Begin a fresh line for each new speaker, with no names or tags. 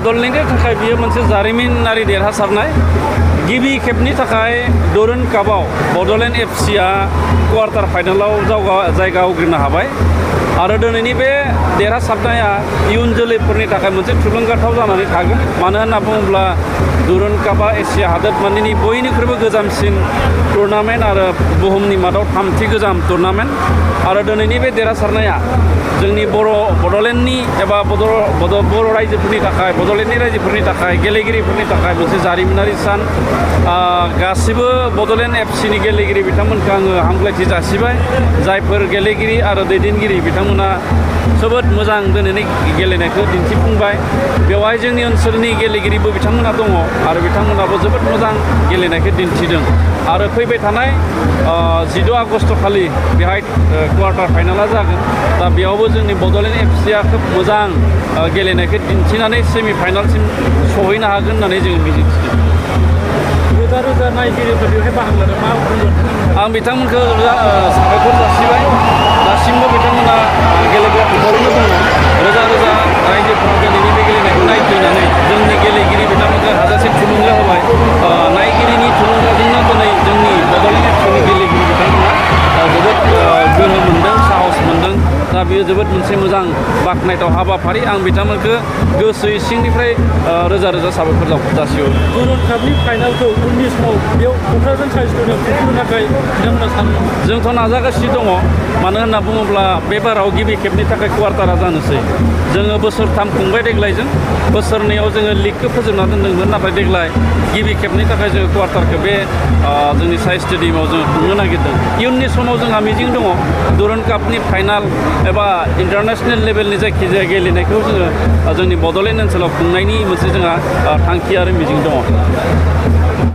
बड'लेण्डनि थाखाय बियो मोनसे जारिमिनारि देरहासारनाय गिबि खेबनि थाखाय डुरान्ड कापआव बड'लेण्ड एफसिआ क्वार्टार फाइनालाव जायगा आवग्रिनो हाबाय आरो दिनैनि बे देरहासारनाया इयुन जोलैफोरनि थाखाय मोनसे थुलुंगाथाव जानानै थागोन मानो होनना बुङोब्ला डुरान्ड कापआ एसिया हादोरमानि बयनिख्रुइबो गोजामसिन टुर्नामेन्ट आरो बुहुमनि मादाव थामथि गोजाम टुर्नामेन्ट आरो दिनैनि बे देरहासारनाया जोंनि बड'लेण्डनि एबा बर' रायजोफोरनि थाखाय बड'लेण्डनि रायजोफोरनि थाखाय गेलेगिरिफोरनि थाखाय मोनसे जारिमिनारि सान गासिबो बड'लेण्ड एफसिनि गेलेगिरि बिथांमोनखौ आङो हामलायथि जासिबाय जायफोर गेलेगिरि आरो दैदेनगिरि बिथांमोना जोबोद मोजां दिनैनि गेलेनायखौ दिन्थिफुंबाय बेवहाय जोंनि ओनसोलनि गेलेगिरिबो बिथांमोना दङ आरो बिथांमोनाबो जोबोद मोजां गेलेनायखौ दिन्थिदों आरो फैबाय थानाय 16 आगस्ट खालि बेहाय क्वार्टार फाइनाला जागोन दा बेयावबो जोंनि बड'लेण्ड एफसिआ खोब मोजां गेलेनायखौ दिन्थिनानै सेमि फाइनालसिम सहैनो हागोन होननानै जों मिजिंथिदों।
रोजा नायगिरिफोर बेवहाय बाहागो लादों मा बुंगोन?
आं बिथांमोनखौ साबायखर जासिबाय दासिमबो बिथांमोना गेलेग्रा फोथारावनो दङ रोजा रोजा रायजोफोरा दिनैनि बे गेलेनायखौ नायफैनानै जोंनि गेलेगिरि बिथांमोनखौ हाजासे थुलुंगा होबाय नायगिरिनि थुलुंगाजोंनो दिनै जोंनि बड'लेण्ड एफसिनि गेलेगिरि बिथांमोना जोबोद गोहो मोनदों साहस मोनदों दा बेयो जोबोद मोनसे मोजां बाख्नायथाव हाबाफारि आं बिथांमोनखौ गोसो सिंनिफ्राय रोजा रोजा साबायखर जासिहरो।
डुरान्ड कापनि फाइनालखौ उननि समाव बेयाव क'क्राझार साइ स्टेडियाम खुंफुंनो थाखाय बिथांमोना सानो
जोंथ' नाजागासिनो दङ मानो होनना बुङोब्ला बे बाराव गिबि खेबनि थाखाय क्वार्टारा जानोसै जोङो बोसोरथाम खुंबाय देग्लायजों बोसोरनैयाव जोङो लिगखौ फोजोबना दोन्दोंमोन नाथाय देग्लाय गिबि खेबनि थाखाय जोङो क्वार्टारखौ बे जोंनि साइ स्टेडियामाव जोङो खुंनो नागिरदों इयुननि समाव जोंहा मिजिं दङ डुरान्ड कापनि फाइनाल एबा इन्टारनेसनेल लेभेलनि जायखिजाया गेलेनायखौ जोङो जोंनि बड'लेण्ड ओनसोलाव खुंनायनि मोनसे जोंहा थांखि आरो मिजिं दङ।